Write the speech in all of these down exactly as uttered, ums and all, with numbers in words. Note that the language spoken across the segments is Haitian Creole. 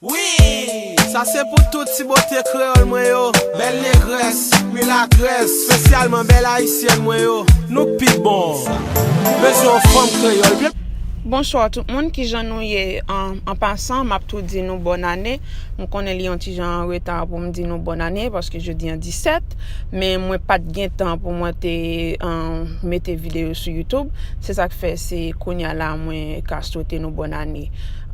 Wi! Sa se pou tout ti bote kreyòl mwen yo, bèl negrès, milagrès, espesyalman bèl ayisyèn mwen yo. Nou pi bon. Bezwen yon fanm kreyòl byen. Bonswa tout moun, kijan nou ye? An, an pasan, m ap tou di nou bòn ane. M konnen li yon ti jan an reta pou m di nou bòn ane, paske jodi an disèt, men mwen pa t gen tan pou mwen te, an, mete videyo sou YouTube. Se sa k fè se kounye a la mwen ka swete nou bòn ane.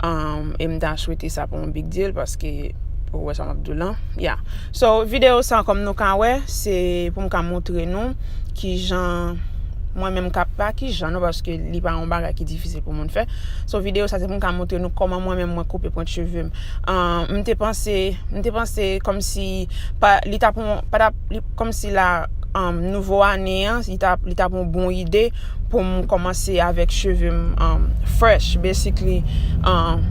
An, e m ta swete sa pa yon big deal, paske ou wè sa m ap di w lan. Yeah. So, videyo sa, kòm nou ka wè, se pou m ka montre nou kijan mwen menm ka, pa kijan non, paske li pa yon bagay ki difisil pou moun fè. So, videyo sa, se pou m ka montre nou kòman mwen menm mwen koupe pwent cheve m. An, m te panse, m te panse kòmsi pa, li t ap yon, pa t ap, li, kòmsi la, an, nouvo ane an, li t ap, li t ap yon bon ide pou m kòmanse avèk cheve m, an, fresh, basically, an,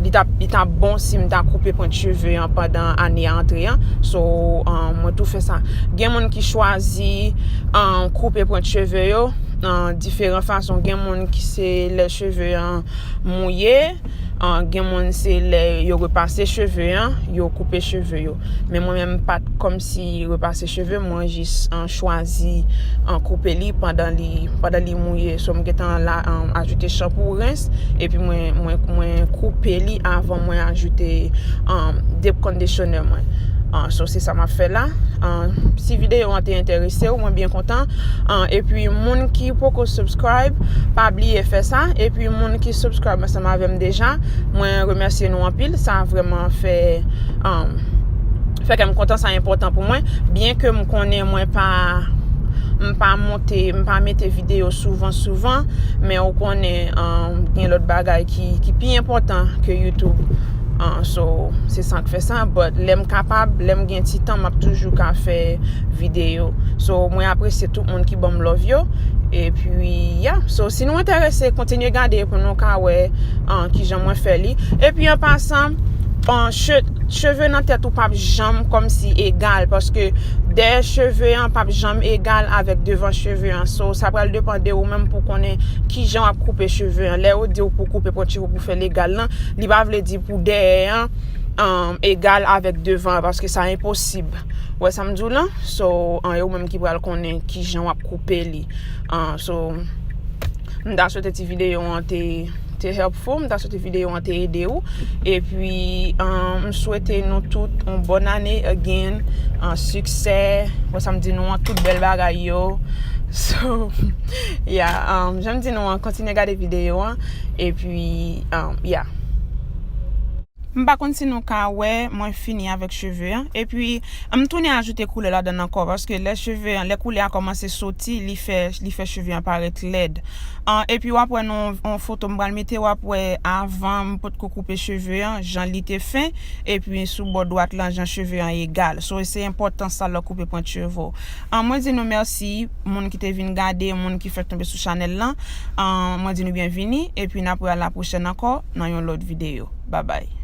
li t ap, li t ap bon si m ta koupe pwent cheve an pandan ane a antre an. So, an, mwen tou fè sa. Gen moun ki chwazi, an, koupe pwent cheve yo, an, diferan fason. Gen moun ki se lè cheve an mouye, an, gen moun se lè yo repase cheve an, yo koupe cheve yo. Men mwen menm m pa t kòmsi repase cheve, mwen jis, an, chwazi, an, koupe li pandan li, pandan li mouye. So, m gentan la, an, ajoute chanpou, rens, epi mwen, mwen, mwen koupe li avan mwen ajoute, an, deep conditioner mwen. An, so, se sa m ap fè la. An, si videyo an te enterese w, mwen byen kontan. An, epi moun ki poko subscribe, pa bliye fè sa. Epi moun ki subscribe ansanm avè m deja, mwen remèsye nou anpil. Sa vrèman fè, an, fè kè m kontan, sa enpòtan pou mwen. Byenke m konnen mwen pa, m pa monte, m pa mete videyo souvan, souvan, men ou konnen, an, gen lòt bagay ki, ki pi enpòtan ke YouTube. An, so, se sa k fè sa. But lè m kapab, lè m gen ti tan, m ap toujou ka fè videyo. So, mwen apresye tout moun ki ban m love yo. Epi, yeah. So, si nou enterese, kontinye gade pou nou ka wè, an, kijan mwen fè li. Epi, an pasan, an, che-, cheve nan tèt ou p ap janm kòmsi egal, paske dèyè cheve an p ap janm egal avèk devan cheve an. So, sa pral depann de ou menm pou konnen kijan w ap koupe cheve an. Lè yo di w pou koupe pwent cheve pou fè l egal lan, li pa vle di pou dèyè an, um, egal avèk devan an, paske sa enposib. Ou wè sa m di w lan? So, an, e ou menm ki pral konnen kijan w ap koupe li. An, so, m ta swete ti videyo an te, te helpful, m ta swete videyo an te ede ou. Epi, an, m swete nou tout yon bòn ane again, an, siksè. Wè sa m di nou an, tout bèl bagay yo. So, yeah, um, jan m di nou an, kontinye gade videyo an. Epi, um, yeah. M pa konn si nou ka wè, mwen fini avèk cheve an. Epi, m tounen ajoute koulè ladan l ankò, paske lè cheve an, lè koulè a kòmanse soti, li fè, li fè cheve an parèt lèd. An, epi w ap wè nan yon, yon foto m pral mete, w ap wè avan m potko koupe cheve an, jan li te fen, epi sou bò dwat lan, jan cheve an egal. So, se enpòtan sa lè w koupe pwent cheve w. An, mwen di nou mèsi, moun ki te vin gade, moun ki fèk tonbe sou chanèl lan. An, mwen di nou byenvini, epi n ap wè a la pwochèn ankò nan yon lòt videyo. Babay.